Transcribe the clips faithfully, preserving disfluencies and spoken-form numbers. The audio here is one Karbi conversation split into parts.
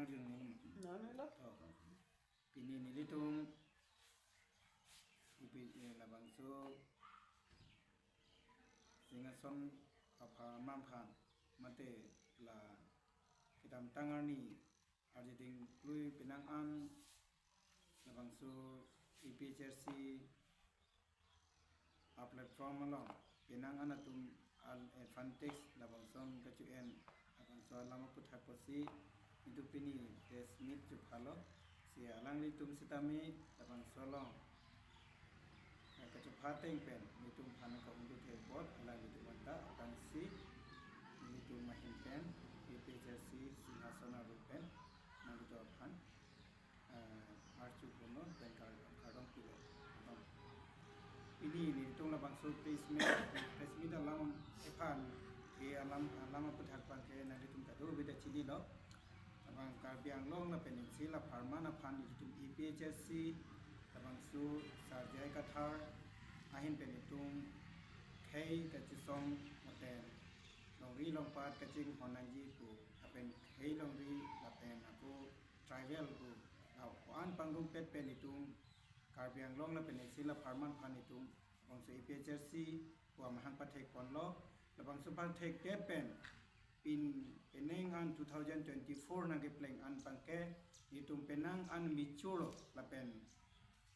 Nanelo. Oh. Pini nelitum ipi, eh, labangso Singhason apharman aphan mate la kedamtang arni arjiding klui penang an labangso A P H L C a platform along penang an atum al advantage labangso an kacho-en labangso alam aputhak pusi itum pini press meet chophalo. Si alanglitum sitame labangso along, eh, kachopha ateng pen itum aphan ka-ungdethe apot alanglitum anta aphrangsi itum ahin pen A P H L C Singhason aru pen nanglitum aphan, eh, arju kono pen kar-, kardom pilo. Pini nelitum labangso press meet, press meet alam aphan ke alam, alam aputhak abangke nanglitum kadokave ta chinilo. Labang Karbi Anglong lapen N C L apharman aphan itum A P H L C labangso Sir J I Kathar ahin pen itum khei kachesong lapen longri longpat kachinghon nangji pu lapen khei longri lapen ako tribal pu la ko-an pangrumpet pen itum Karbi Anglong lapen N C L apharman aphan itum labangso A P H L C pu amahang pathek ponlo. Labangso pathekdet pen pin penang an two thousand twenty-four nangkepleng an abangke itum penang an mature lapen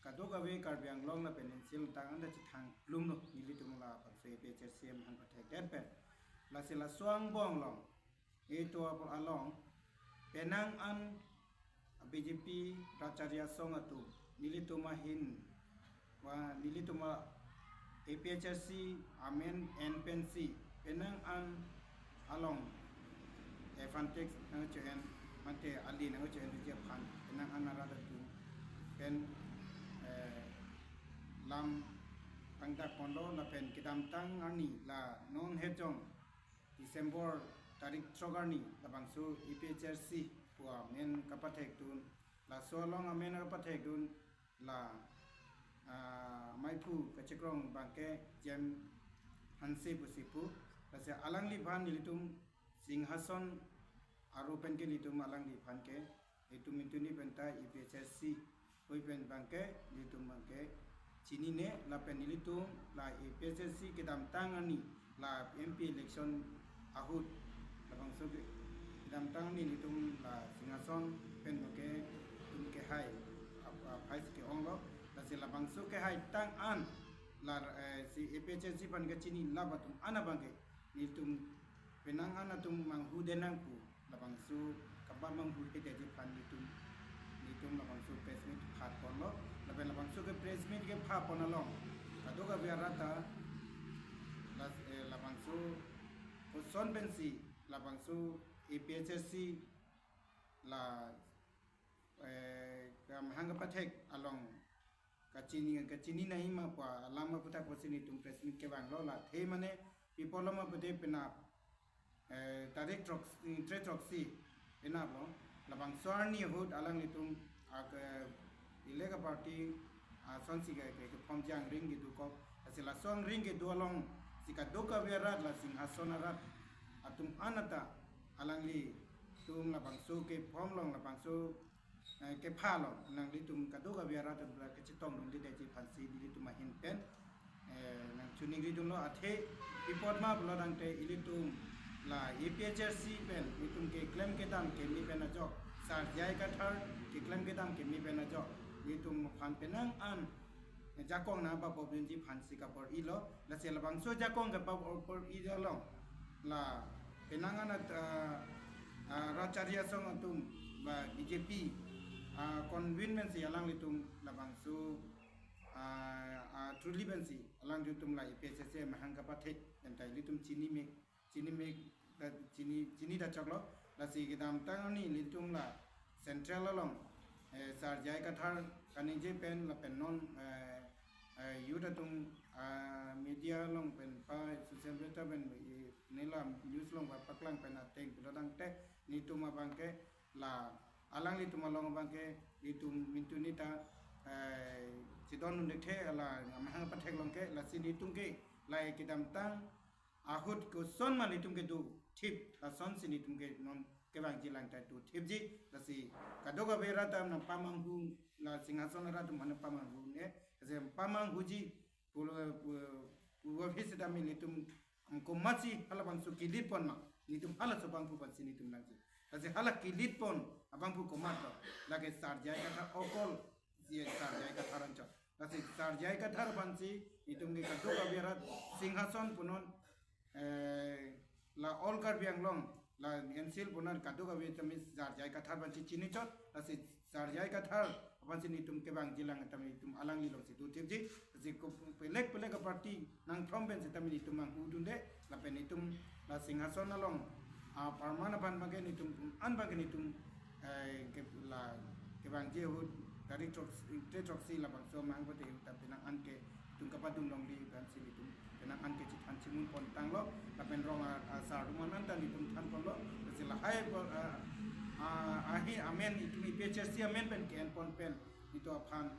kadokave Karbi Anglong lapen N C L tang anta chethang klumlo nelitum labangso A P H L C amahang pathekdet pen. Lasi laso angbong along, itum apor along penang an B J P rat charli asong atum nelitum ahin wa nelitum a-APHLC amen en pensi penang an along advantage nangcho-en mate ali nangcho-enji aphan penang an arat atum pen, eh, lam pangdak ponlo lapen kedamtang arni la non hejong December tarik throk arni labangso APHLC pu amen kapathekdun, laso along amen kapathekdun la, ah, maiphu kachekrong abangke Jem Hanse pusi pu, lasi alangliphan nelitum Singhason aru pen ke nelitum alangliphan ke itum intuni penta APHLC hui pen abangke nelitum abangke chinine lapen nelitum la APHLC kedamtang arni la MP election ahut labangso ke kedamtang arni nelitum la Singhason pen abangke itum kehai ap-, aphai si ke-onglo, lasi labangso kehai tang an la, eh, si APHLC aphan kachini lap atum an abangke nelitum penang an atum manghudet nang pu labangso kabat manghuhedetji aphan nelitum, nelitum labangso press meet pha ponlo, lapen labangso ke press meet kepha pon along kadokave arat ta las-, eh, labangso koson pensi labangso APHLC la, eh, kamahang kapathek along kachini, kachini nangji ma pu alam aputhak pusi nelitum press meet kevanglo, la athe mane pi apotlo ma pute penap, eh, tarik throk, tre throksi penaplo, labangso arni ahut alanglitum ak, eh, ilek aparty asonsi ke, ke, kephomji angring kedokok, lasi laso angring kedo alongsi kadokave arat la Singhason arat atum an anta alanglitum labangso kephom along labangso, eh, kepha along nanglitum kadokave arat atum la kachetongdundedetji aphansi nelitum ahin pen, eh, nangchoningridunlo. Athe pi apot ma pulo tangte ilitum la APHLC pen itum keklem kedam keme pen ajok, Sir J I Kathar keklem kedam keme pen ajok nelitum aphan penang an jakong nangpabopdunji aphansi kabor-ilo, lasi labangso jakong kabor-i along la penang an at, ah, ah, rat charli asong atum ba BJP, ah, convene pensi alanglitum labangso, ah, ah, truly pensi alanglitum la APHLC mahang kapathek anta ilitum chinimek, chinimek, eh, chini, chini ta choklo, lasi kedamtang arni nelitum la central along, eh, Sir J I Kathar kaningje pen lapen non, eh, eh, youth atum, ah, media along pen pa social media pen, eh, nela news along pa paklang pen ateng pulo tangte nelitum abangke la alanglitum along abangke nelitum mintuni ta, eh, chedondundekthe la mahang pathek along ke, lasi nelitum ke la kedamtang ahut koson ma nelitum kedo thip lasonsi nelitum ke non kevangji lang ta do thipji. Lasi kadokave rat atum nangpamanghu, la Singhason arat atum nangpamanghu ne, lasi pamanghuji pulo, pu-, pulo office sitame nelitum, um, komatsi halabangso kelitpon ma, nelitum halaso abangphu aphansi nelitum nangji. Lasi hala kelitpon abangphu komat lo, lake Sar J I Kathar, okol Sar J I Kathar anchot. Lasi Sar J I Kathar aphansi nelitum ke kadokave rat Singhason punon, eh, la All Karbi Anglong, la N C L punon kadokave tame Sar J I Kathar aphansi chinichot, lasi Sar J I Kathar aphansi nelitum kevangji lang tame nelitum alangli alongsi do thipji, lasi ko pelek pelek aparty nangthrom pen sitame nelitum manghu dunde, lapen nelitum la Singhason along, ah, apharman aphan abangke nelitum an abangke nelitum, eh, ke la kevangji ahut tarik throksi, throksi labangso amahang pute ahut ta penang an ke nelitum kapadun longle aphansi nelitum penang an ke chethan chimun pon tanglo, lapen rong a, asar atum an ta nelitum than ponlo, lasi lahai po, a, a, ahi amen nelitum A P H L C amen pen ke-en pon pen nelitum aphan,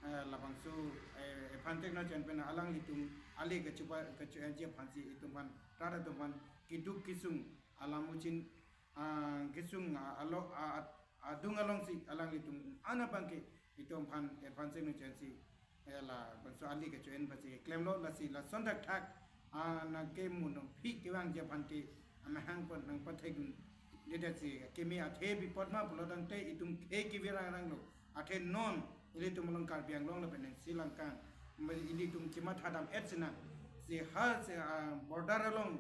eh, labangso, eh, aphan tekno chen pen alanglitum ale kachepa, kache-enji aphansi itum aphan, rat atum aphan keduk kesung alam uchin, ah, kesung, ah, alo, ah, ah, adung alongsi alanglitum an abangke itum aphan, eh, aphan sing nu chensi, eh, labangso ale kache-en aphansi klemlo, lasi lason thakthak, ah, nangke muno phi kevangji aphan ke amahang pon nangpathek dun dedetsi keme athe pi apot ma pulo tangte itum khei kevir rangrang lo. Athe non ilitum along Karbi Anglong lapen N C langkang, me ilitum chimatha dam-et sinang. Si hal si, ah, border along,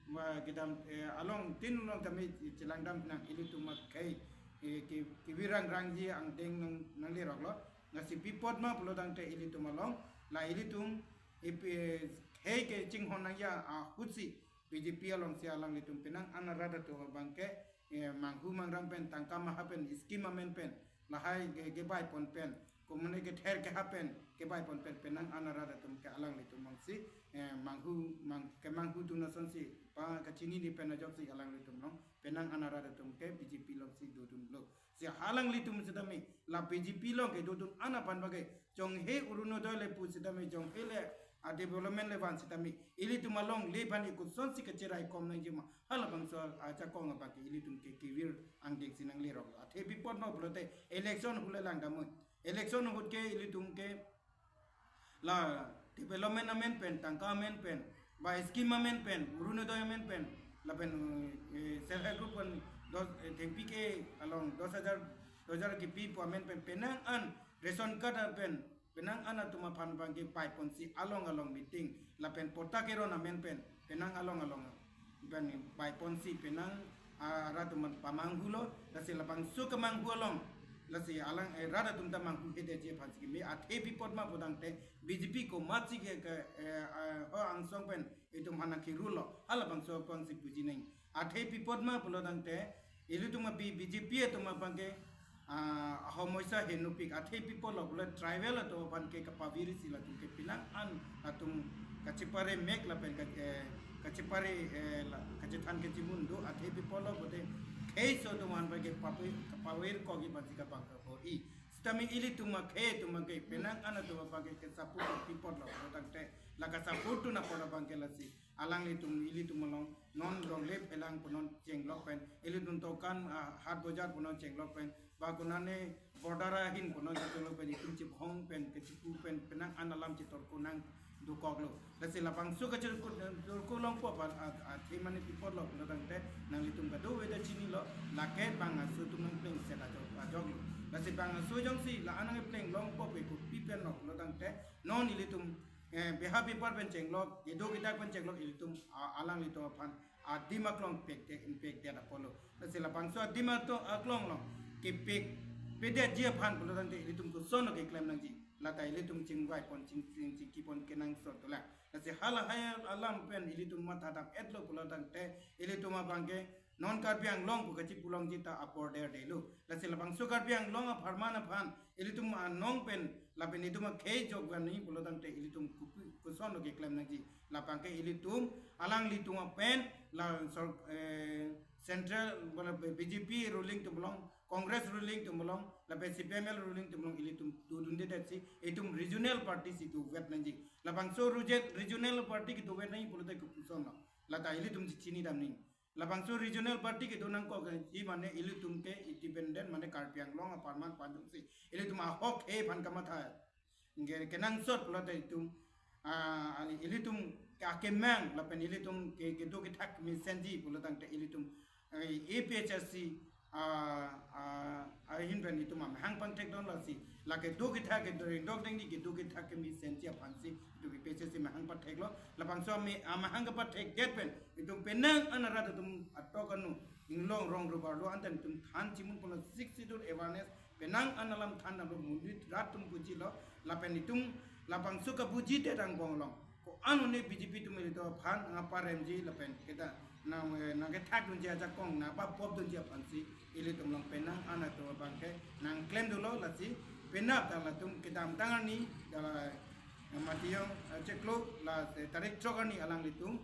ma kedam, eh, along tin along tame chelang dam nang ilitum akhei, eh, ke, kevir rangrangji angdeng nang, nanglerok lo. Lasi pi apot ma pulo tangte ilitum along, la ilitum, eh, pi, eh, khei kechinghon nangji ahutsi B J P alongsi alanglitum penang an arat atum abangke, eh, manghu mangrang pen, tangka maha pen, scheme amen pen, lahai ke, kebai pon pen, komane kether keha pen, kebai pon pen, penang an arat atum ke alanglitum alongsi, eh, manghu, mang, kemanghu dun asonsi, pa kachinine pen ajoksi alanglitum along, penang an arat atum ke B J P alongsi dodunlo. Si alanglitum sitame, la B J P along kedodun an aphan abangke, jonghe Orunodoi le pu sitame, jonghe le a development le van sitame, ilitum alongle aphan ikut asonsi kacheraikom nangji ma, halabangso ajakong abangke ilitum ke kevir angdeng si nanglerok. Athe pi apot ma pulote election ahut le lang damnon. Election ahut ke ilitum ke la development amen pen, tangka amen pen, ba scheme amen pen, Orunodoi amen pen, lapen, eh, self help group pen dos, eh, thengpi ke along dos hajar, dos hajar kepi pu amen pen, penang an ration card pen, penang an atum aphan abangke pai ponsi along along meeting, lapen patta keron amen pen, penang along along pen pai ponsi penang, ah, rat atum pamanghulo, lasi labangso kemanghu along, lasi alang, eh, rat atum ta manghuhedetji aphansi keme, athe pi apot ma pulo tangte B J P komatsi ke, ke, eh, ah, ho angsong pen itum aphan nangkirul lo, halabangso aphansi puji nang. Athe pi apot ma pulo tangte, ilitum a B-, B J P atum abangke, ah, ahomoisa henopik, athe pi apot lo pulo tribal atum aphan ke kapavir isi latum ke penang an atum kachepare mek lapen ka, eh, kachepare, eh, la, kachethan kachimun do, athe pi apot lo pulote kheiso atum aphan abangke papi, kapavir kokji aphansi kabang kapo i. Sitame ilitum akhei atum abangke penang an atum abangke ke support pi apot lo pulo tangte, la ka support dun apot abangke lasi alanglitum ilitum along non longle phelang punon chenglok pen, ilitum dokan, ah, hat bojar punon chenglok pen, ba konane border ahin punon chenglok pen, itum chiphong pen, kechipu pen, penang an alam chitorko nang dokoklo. Lasi labangso kachitorko, torko longpo aphan, ah, ah, athe mane pi apot lo pulo tangte, nanglitum kadokave ta chinilo, lake bang aso atum nangplengset ajok, ajoklo. Lasi bang aso jongsi la-an nangpleng longpo pe kopi pen lo pulo tangte, non ilitum eh, beha bepar pen chenglok, kedo kedak pen chenglok, ilitum, ah, alanglitum aphan adim aklong pekdet, pekdet apotlo. Lasi labangso adim ato aklong lo kepekpedetji aphan pulo tangte ilitum kosonlo keklem nangji. Lata ilitum chingvai pon ching, ching, chingki pon kenangsot dolang. Lasi halahai alam pen ilitum matha dam-etlo pulo tangte ilitum abangke non Karbi Anglong pu kachipu longji ta apor derdelo. Lasi labangso Karbi Anglong apharman aphan ilitum anong pen lapen itum akhei jok van nangji pulo tangte ilitum kopi, kosonlo keklem nangji. Labangke ilitum alanglitum apen la sor, eh, central, wala B J P ruling atum along, Congress ruling atum along, lapen C P I M L ruling atum along ilitum dodundedetsi itum regional party si dovet nangji. Labangso rujet regional party kedovet nangji pulote kopuson lo. Lata ilitum chini dam nang. Labangso regional party kedo nangkok, eh, i mane ilitum ke independent mane Karbi Anglong apharman aphan jongsi ilitum ahok he aphan kamatha ke, kenangsot pulote itum, ah, ani ilitum ke akemang lapen ilitum ke kedo kethak mesenji pulotangte ilitum, eh, A P H L C, ah, ah, ahin pen itum amahang pangthekdun lasi, lake do kethak kedo ringdok dengdi kedo kethak kemesenji aphansi itum A P H L C mahang patheklo. Labangso ame amahang kapathekdet pen itum penang an arat atum atok anu inglong rong rubar lo antan itum than chimun pulo Sixth Schedule awareness penang an alam than alo monit rat atum bujilo, lapen itum labangso kabuji te dang bonglong. Ko-an un-e B J P atum ilitum aphan nangparemji lapen kita nang, eh, nangkethakdunji ajakong nangpapopdunji aphansi ilitum along penang an atum abangke nangklemdunlo lasi penap ta latum kedamtang arni dala, eh, mati jong, eh, chiklo la, eh, tarik throk arni alanglitum,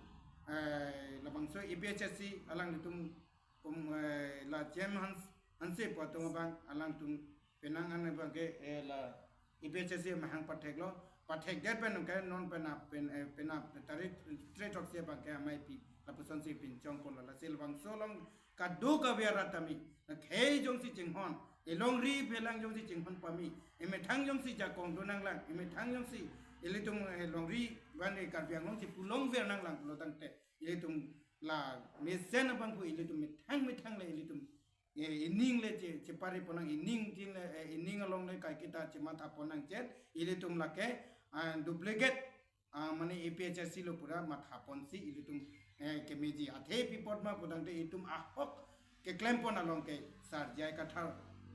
eh, labangso A P H L C alanglitum kum, eh, la Jem Hans, Hanse pu atum abang alangtum penang an abangke, eh, la A P H L C mahang patheklo, pathekdet pen ke non penap pen, eh, penap tarik throk si abangke amei pi lapusonsi pinchong ponlo lasi labangso along kadokave arat tame khei jongsi chinghon, elongri phelang jongsi chinghon pame, emethang jongsi jakong do nanglang, emethang jongsi ilitum, eh, longri van e Karbi Anglong si pulongver nanglang pulotangte ilitum la mesen abang pu ilitum methang methang le ilitum, eh, ining le che, chepari ponnang, ining tin le, eh, ining along le kaiketa chematha ponnang chen ilitum lake, ah, duplicate, ah, mane A P H L C lo pura matha ponsi ilitum, eh, kemeji. Athe pi apot ma pulotangte itum ahok keklem pon along ke Sar J I Kathar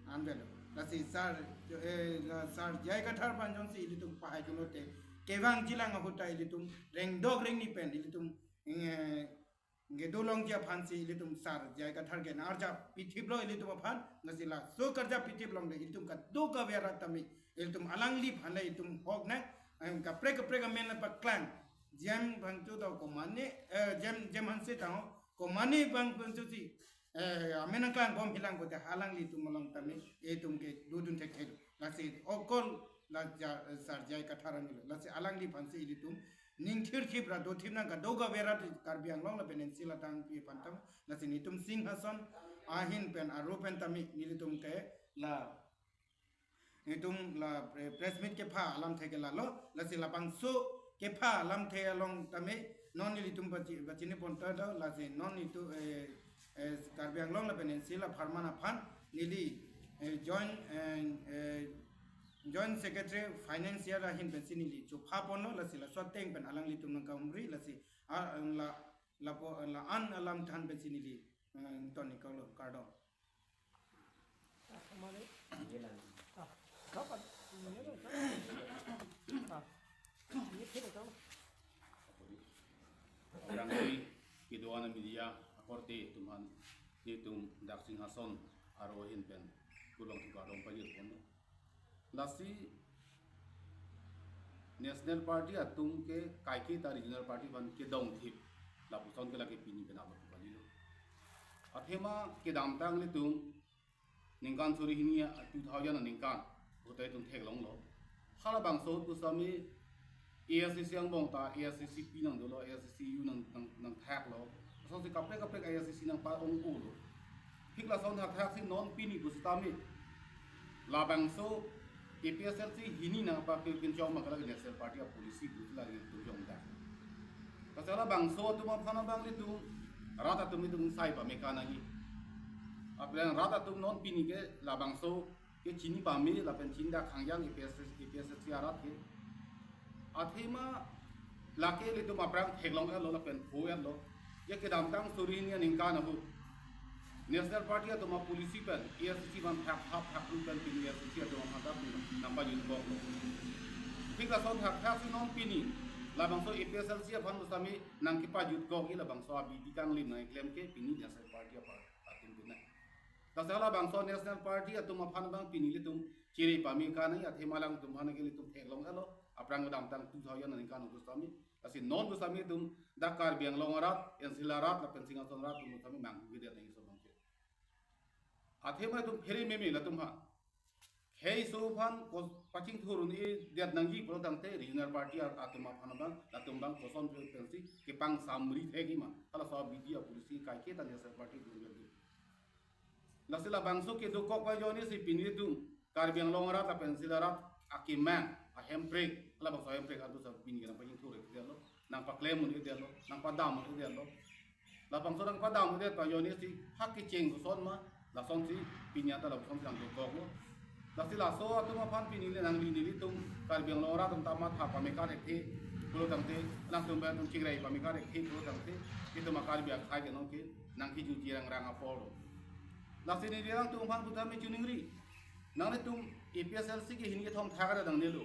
anvelo. Lasi Sar, eh, la Sar J I Kathar aphan jongsi ilitum pahai kunote kevangjilang ahut ta ilitum rengdok rengni pen ilitum, eh, kedolongji aphansi ilitum Sar J I Kathar ke nang-arjap pithiplo ilitum aphan, lasi laso karjap pithip along le ilitum kadokave arat tame ilitum alangli aphan le itum hok nang, em, kaprek kaprek amen le paklang. Jem Bhangcho ta komane, eh, Jem, Jem Hanse ta ho, komane Bhang, Bhangcho si, eh, amen nangklangbom hilang kote halanglitum along tame itum ke dodun thekthe do. Lasi okol la ja, Sar J I Kathar anilo. Lasi alangli aphansi ilitum ning thirthip ra dothip nang kadokave arat Karbi Anglong lapen N C Hills atangpi aphan tame. Lasi nelitum Singhason ahin pen aro pen tame nelitum ke la, nelitum la pre-, press meet kepha alamthe ke lalo. Lasi labangso kepha alamthe along tame non nelitum bachi-, bachini pon ta do, lasi non nelitum, eh, eh, Karbi Anglong lapen N C Hills apharman aphan neli, eh, joint, eh, eh, Joint Secretary Finance ahin pensi neli chopha ponlo, lasi laso ateng pen alanglitum nangkahumri, lasi, ah, la, lapu, la-an alam than pensi neli, eh, ton-iklo, kardom. Ah, kemari. Ah, kapan? Ini lah, kapan? Ah, ini kita tahu. Aphrangsi kedo-an media akorte atum aphan nelitum dak Singhason aro ahin pen kurvangthu kardom pajir ponlo. Lasi National Party atum ke kaiketa regional party aphan kedongthip lapuson ke lake pini penap kalilo. Athema kedamtang ilitum ningkan suri hini, ah, two thousand aningkan ahut ta itum theklonglo. Halabangso ahut pusitame A I C C angbong ta A I C C P nang dolo, A I C C U nang, nang, nangthaklo. Lasonsi kaprek kaprek A I C C nangpa-ong-olo. Thik lason thakthak si non pini pusitame labangso A P H L C hini nangpapinchong ma ke lake National Party a-policy pusi lake itum jongda. Lasi halabangso atum aphan abang ilitum rat atum itum sai pame kanangji. Aphrang rat atum non pini ke labangso ke chini pame lapen chini dak hangyang A P H L C, A P H L C arat ke. Athema lake ilitum aphrang theklong-etlo lapen pho-etlo. Ya kedamtang suri hini aningkan ahut National Party atum a-policy pen A I C C aphan thakthap thakru pen pini A I C C atum aphan ta nangpajut koklo. Thik lason thakthak si non pini labangso A P H L C aphan pusitame nangkepajut kokji, labangso abidi kanglim nangklem ke pini National Party aphan atum pinai. Lasi halabangso National Party atum aphan abang pini ilitum chiri pame kanangji, athema alangtum aphan ke ilitum theklong-etlo. Aphrang kedamtang two thousand aningkan ahut pusitame. Lasi non pusitame itum dak Karbi Anglong arat, N C Hills arat lapen Singhason arat atum pusitame manghu kedet nangji laso abangke. Athema itum phere meme latum aphan. khei so aphan ko pachingthur un-edet nangji pulo tangte regional party ar atum aphan abang, latum abang koson pensi kepangsamri thekji ma. Halaso abidi apolicy kaike ta national party dun. Lasi labangso kedokok ajoine si pini itum Karbi Anglong arat lapen Silchar arat akemang, ahemprek, halabangso ahemprek atum si pini kenang pachingthur-edetlo, nangpaklem un-edetlo, nangpadam un-edetlo. Labangso nangpadam un-edet ajoine si ha kecheng koson ma, lasonsi pini anta labangso nangdokoklo. Lasi laso atum aphan pini le nangli nelitum Karbi Anglong arat atum ta matha pame kathekthe pulo tangte, nangtum pen atum chingrai pame kathekthe pulo tangte, itum a-Karbi akhei ke nonke nangkejutji rangrang apor lo. Lasi neli alangtum aphan putame choningri. Nanglitum A P H L C ke hini kethom thakre nangnelo.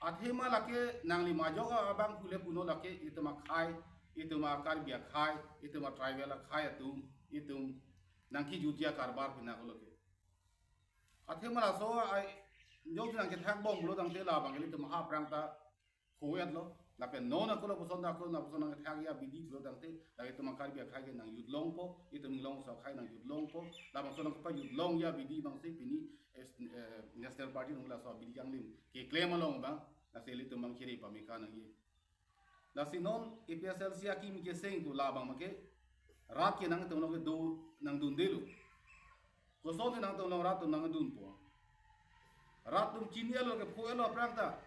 Athema lake nangli majok abang pule punon lake itum akhei, itum a-Karbi akhei, itum a-tribal akhei atum, itum nangkejutji akarbar pinaklo ke. Athema laso ai jongsi nangkethak bom pulo tangte labang ke itum ha aphrang ta kho-etlo. Lapen non ako lapuson ako lapuson nangkethakji abidi pulo tangte, lake itum a-Karbi akhei ke nangjutlongpo, itum Inglongso akhei nangjutlongpo. Labangso nangpajutlongji abidi abangsi pini, eh, eh, National Party nang laso abidi kanglim keklem along abang, lasi ilitum abang chingrai pame kanangji. Lasi non A P H L C akimi keseng pu labang make rat ke nangtum along kedo nangdundelo. Kosonsi nangtum along rat atum nangdunpo? Rat atum chinilo ke pho-etlo aphrang ta.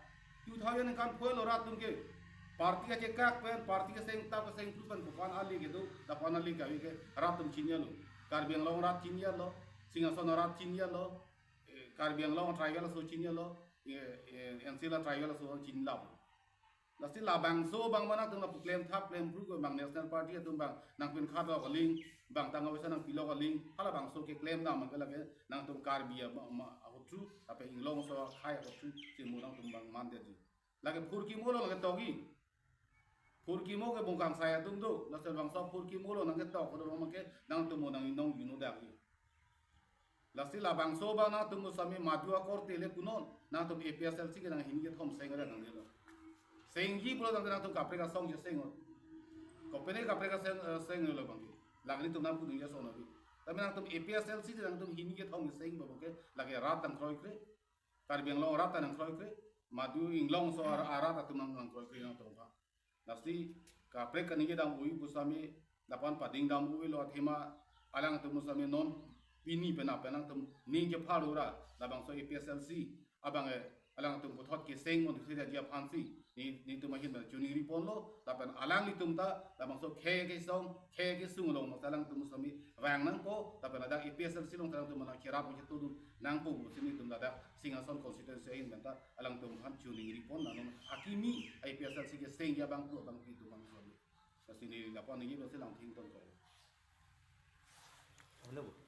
Two thousand kan pho-etlo rat atum ke. Party kachekak pen, party keseng tap keseng pru pen kopan ali kedo, dapan ali kave ke rat atum chinilo. Karbi Anglong rat chinilo, Singhason rat chinilo, eh, Karbi Anglong tribal aso chinilo, eh, eh, N C L tribal aso chinilo. Lasi labangso abang ma nangtum lapu klemthap klemphru ko abang National Party atum abang nangpinkhat lok aling, abang tangka poisa nangpilok aling, halabangso keklem dam abang ke lake nangtum Karbi a, ma, ma, ahuthu, lapen Inglongso akhei ahuthu, si mo nangtum abang mandetji. Lake phurkimo lo lake tokji. Phurkimo ke bung kangsai atum do, lasi labangso phurkimo lo nangketok kodo abang ke nangtum mo nang inong ino dakji. Lasi labangso abang nangtum sami madu akorte le punon, nangtum A P H L C ke nang hini kethom sengre nangnelo. Sengji pulo tangte nangtum kaprek asong je seng-ot. Kopine kaprek aseng, eh, senglo abang ke. Lake nelitum nangpudun ya sono bi. Tapi nangtum A P H L C nangtum hini kethom seng abang ke lake rat nangkroikre. Karbi Anglong rat nangkroikre. Madu Inglongso ar-, arat atum nang, nangkroikre nangtum aphan. Lasi kaprek kaningje dam-ui pusitame lapu-an pading dam-uilo athema alangtum pusitame non pini penap alangtum ning kepharura labangso A P H L C abang, eh, alangtum puthot keseng mon thekthedetji aphansi ne, netum ahin pen choningri ponlo lapen alanglitum ta labangso khei kesong khei kesung along masa alangtum pusitame vang nangpo lapen ladak A P H L C along alangtum nangkerap nangchetudun nangpo pusi netum ladak Singhason constituency ahin pen ta alangtum aphan choningri pon, nang akimi A P H L C kesengji abang pu abang pi atum abang solo. Lasi ne lapu-an ningje abang si lang thington ko. Hello.